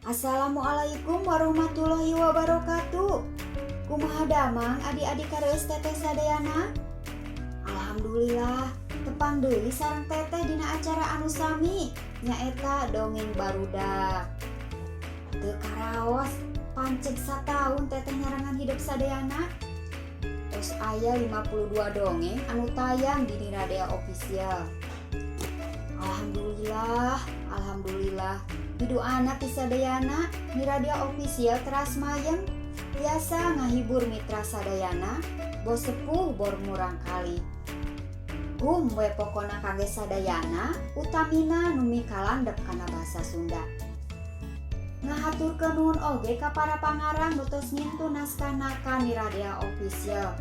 Assalamualaikum warahmatullahi wabarakatuh. Kumaha damang, adik-adik kareus teteh sadayana? Alhamdulillah, tepang deui sareng teteh dina acara anu sami, nyaeta Dongeng Barudak. Teu karaos, panceg sataun teteh nyarengan hidep sadayana. Tos aya 52 dongeng anu tayang di Niradea Official. Alhamdulillah, alhamdulillah. Pidu'ana ti sadayana, Niradea Official teras mayeng tiasa ngahibur mitra sadayana, bos sepuh bor murangkalih. Hum we pokona kangge sadayana, utamina nu mikalandep kana bahasa Sunda. Ngahaturkeun nuhun oge ka para pangarang nu tos ngintun naskahna ka Niradea Official.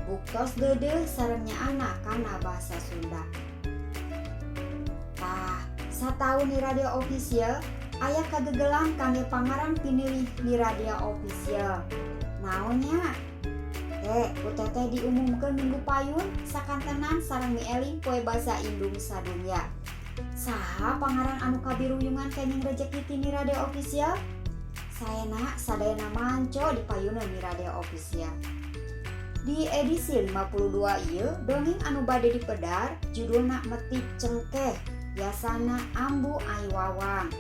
Buktos deudeuh sareng nyaahna kana bahasa Sunda. Tah, sataun Niradea Official aya kagegelan kangge pangarang pinilih Niradea Official. Naon nya? Ku teteh diumumkeun minggu payun sakantenan sareng mieling Poe Basa Indung Sadunya. Saha pangarang anu kabiruyungan kenging rejeki ti Niradea Official? Saena sadayana manco di payuneun Niradea Official. Di edisi 52 ieu, dongeng anu bade dipedar judulna Metik Cengkeh, yasana Ambu Ai Wawang.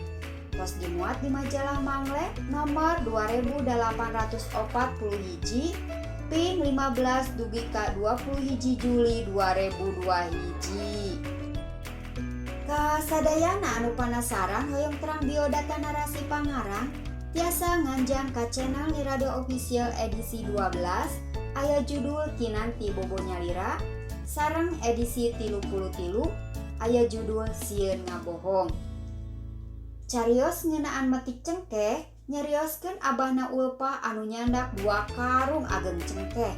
Tos dimuat di majalah Mangle nomor 2841 ping 15 dugi ka 21 Juli 2021. Ka sadayana anu panasaran hoyong terang biodata narasi pangarang, tiasa nganjang ka channel Niradea Official edisi 12, aya judul Kinanti Bobo Nyalira, sareng edisi 33 aya judul Sieun Ngabohong. Carios ngeunaan metik cengkeh nyarioskeun abahna Ulfa anu nyandak dua karung ageng cengkeh.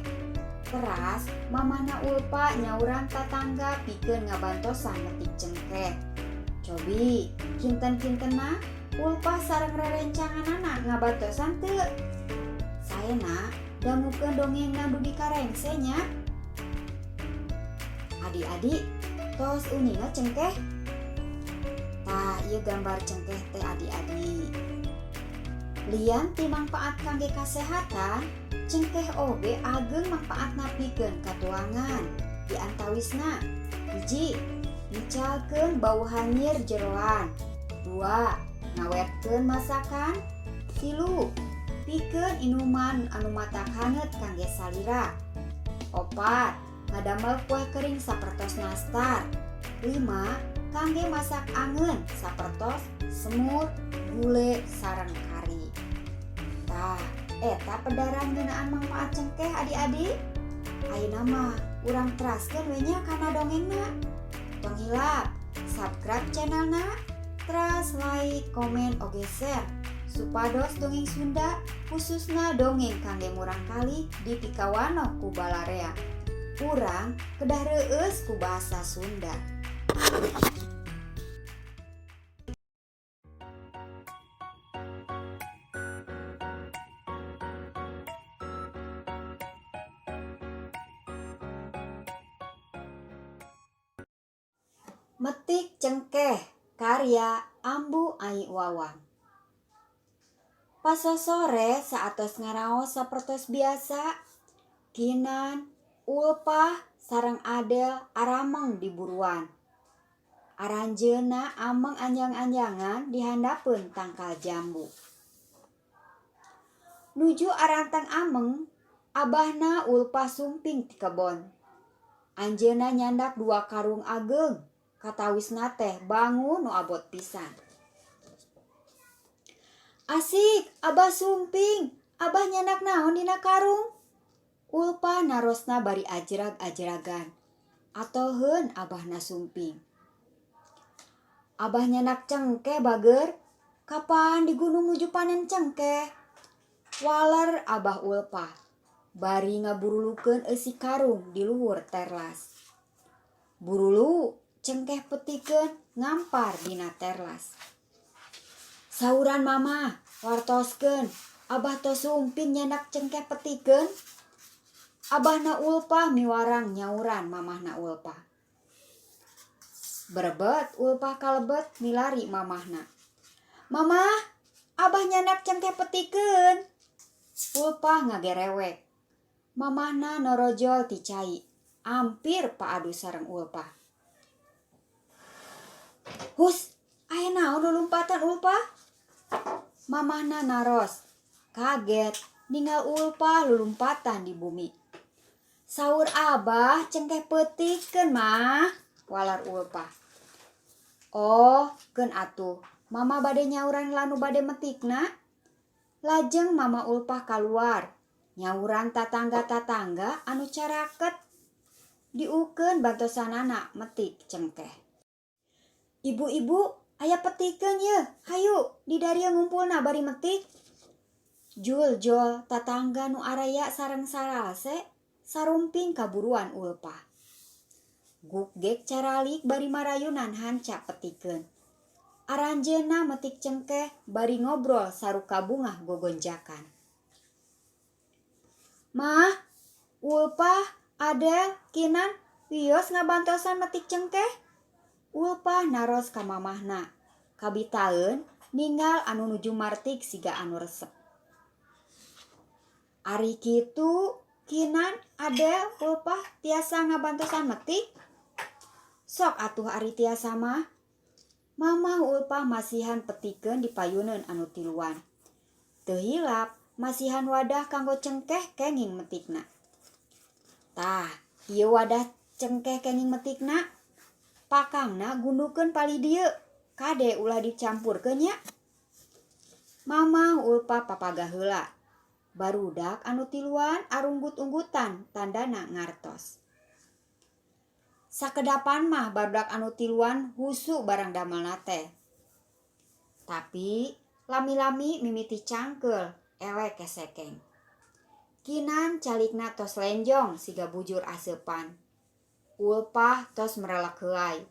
Teras mamahna Ulfa nyauran tatangga pikeun ngabantosan metik cengkeh. Cobi kinten-kintenna Ulfa sareng rerencanganana ngabantosan teu? Saena, dangukeun dongengna dugi ka rengse nya. Adik-adik, tos uninga cengkeh? Tah, ieu gambar cengkeh teh, adik-adik. Lian ti mangpaat kangge kasehatan, cengkeh oge ageng mangpaatna pikeun katuangan. Di antawisna, 1, micalkeun bau hanyir jeroan. 2, ngawetkeun masakan. 3, pikeun inuman anu matak haneut kangge salira. 4, ngadamel kue kering sapertos nastar. 5, kangge masak angeun sapertos semur, gule, sareng kari. Tah, eta pedaran ngeunaan mangpaat cengkeh, adik-adik. Ayeuna mah urang teraskeun we nya kana dongengna. Tong hilap subscribe channelna, teras like, komen, oge share supados dongeng Sunda, khususna dongeng kangge murangkalih, dipikawanoh ku balarea. Urang kedah reueus ku bahasa Sunda. Metik Cengkeh karya Ambu Ai Wawang. Pasosore saatos ngaraos sapertos biasa, Kinan, Ulpah sareng Adel arameng di buruan. Aranjeunna ameng anjang-anjangan di handapeun tangkal jambu. Nuju arantang ameng, abahna Ulpah sumping ti kebon. Anjeunna nyandak dua karung ageng, katawisna teh bangun nu abot pisan. "Asik, Abah sumping, Abah nyandak naon dina karung?" Ulpah narosna bari ajrag-ajragan. Atoheun abahna sumping. "Abah nyandak cengkeh, Bager. Kapan di gunung nuju panen cengkeh?" waler Abah Ulpah bari ngaburulukeun eusi karung di luhur terlas. Burulu cengkeh petikeun ngampar dina terlas. "Sauran Mamah, wartoskeun, Abah tos sumping nyandak cengkeh petikeun?" Abahna Ulpah miwarang nyauran mamahna Ulpah. Berebet Ulpah kalebet milari mamahna. "Mamah, Abah nyandak cengkeh petikeun. Ulpah ngagerewek. Mamahna norojol ti cai. Ampir paadu sareng Ulpah. Hus, aya naon lulumpatan, Ulpah? Mamahna naros. Kaget ningal Ulpah lulumpatan di bumi. Saur Abah cengkeh petikeun, Mah, walar Ulpah. Oh, keun atuh. Mama bade nyauran lanu bade metikna. Lajeng Mama Ulpah kaluar. Nyauran tatangga-tatangga anu caraket. Diukeun bantosanana metik cengkeh. Ibu-ibu, aya petikeun yeuh, hayu di darieu ngumpulna bari metik. Jul jol tatangga nu araya sareng saralse sarumping kaburuan Ulpah. Gukgek caralik bari marayunan hanca petikeun. Aranjeunna metik cengkeh bari ngobrol saruka bungah gogonjakan. Mah, Ulpah, Adel, Kinan, wios ngabantosan metik cengkeh? Ulpah naros ka mamahna. Kabitaeun ninggal anu nuju martik siga anu resep. Ari kitu, Kinan, Adel, Ulpah tiasa ngabantosan metik? Sok atuh ari tiasa mah. Mamah Ulpah masihan petikeun di payuneun anu tiluan. Teu hilap masihan wadah kanggo cengkeh kenging metikna. Tah, ieu wadah cengkeh kenging metikna. Pakangna gundukeun palih dieu. Kade ulah dicampurkeun nya. Mamah Ulpah papagah heula. Barudak anu tiluan arunggut-unggutan tandana ngartos. Sakedapan mah barudak anu tiluan husu barang damelna teh. Tapi lami-lami mimiti cangkeul eleh kesekeng. Kinan calikna tos lenjong siga bujur aseupan. Ulpah tos merelek heuay.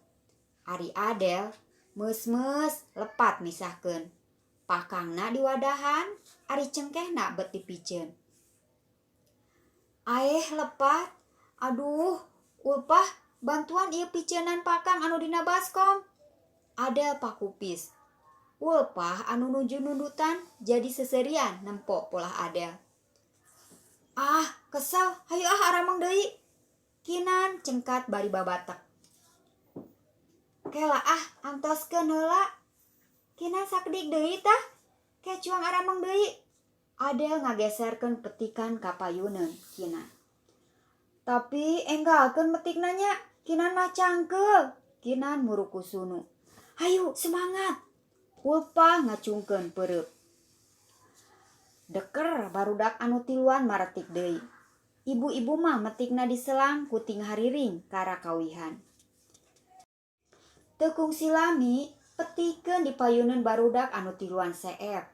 Ari Adel meus-meus lepat misahkeun. Pakangna diwadahan, ari cengkehna bet dipiceun. Aeh, lepat. Aduh, Ulpah, bantuan ieu piceunan pakang anu dina baskom. Adel pakupis. Ulpah anu nuju nundutan jadi seserian nempo polah Adel. Ah, kesel, hayu ah arameng deui. Kinan cengkat bari babatek. Kela ah, antoskeun heula. Kinan sakedik deui tah. Ke cuang arameng deui. Adel ngageserkeun petikan ka payuneun Kinan. Tapi enggalkeun metikna nya, Kinan mah cangkeul. Kinan murukusunu. Hayu semangat. Ulpah ngacungkeun peureup. Deker barudak anu tiluan maretik deui. Ibu-ibu mah metikna diselang ku tinghariring karakawihan. Teu kungsi lami petikeun di payuneun barudak anu tiluan seep.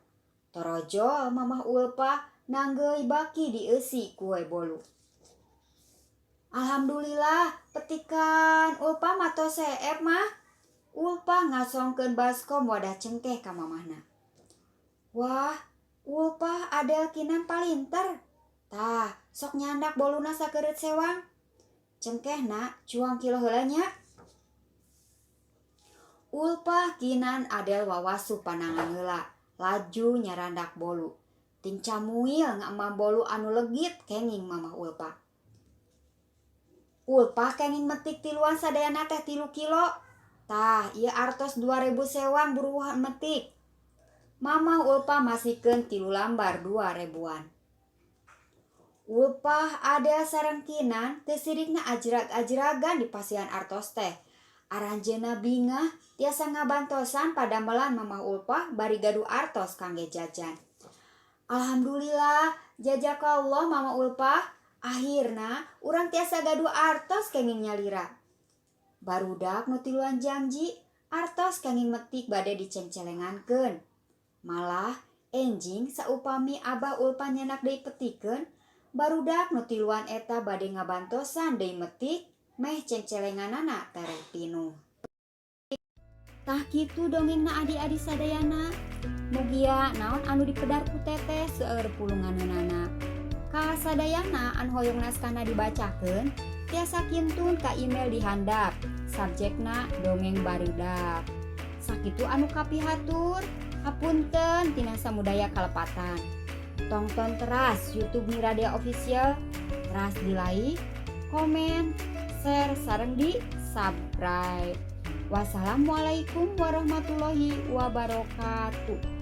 Torojol Mamah Ulpah nanggeuy baki dieusi ku we bolu. Alhamdulillah, petikan Ulpah mah tos seep, Mah. Ulpah ngasongkeun baskom wadah cengkeh ka mamahna. Wah, Ulpah, Adel, Kinan palinter. Tah, sok nyandak boluna sakeureut sewang. Cengkehna cuang kilo heula nya. Ulpah, Kinan, Adel wawasuh panangan heula, laju nyarandak bolu. Ting camuil ngaemam bolu anu legit kenging Mamah Ulpah. Ulpah kenging metik tiluan sadayana teh 3 kilo. Tah, ieu artos 2000 sewang buruan metik. Mamah Ulpah masihkeun 3 lambar 2 ribuan. Ulpah, Adel sareng Kinan teu sirikna ajrag-ajragan di pasihan artos teh. Aranjeunna bingah tiasa ngabantosan padamelan Mamah Ulpah bari gaduh artos kangge jajan. Alhamdulillah, jazakallah Mama Ulpah. Akhirna urang tiasa gaduh artos kenging nyalira. Barudak nu tiluan janji artos kenging metik bade dicengcelengankeun. Malah enjing saupami Abah Ulpah nyandak deui petikeun, barudak nu tiluan eta bade ngabantosan deui metik meh cengcelenganana tereh pinuh. Tah, kitu dongengna, adi-adi sadayana. Mugia naon anu dipedar ku Teteh seueur pulunganeunana. Ka sadayana anu hoyong naskahna dibacakeun tiasa kintun ka email di handap, subjekna dongeng barudak. Sakitu anu kapihatur. Hapunten tina samudaya kalepatan. Tongton teras YouTube Miradea Official, teras di like, komen, share, sareng di subscribe. Wassalamualaikum warahmatullahi wabarakatuh.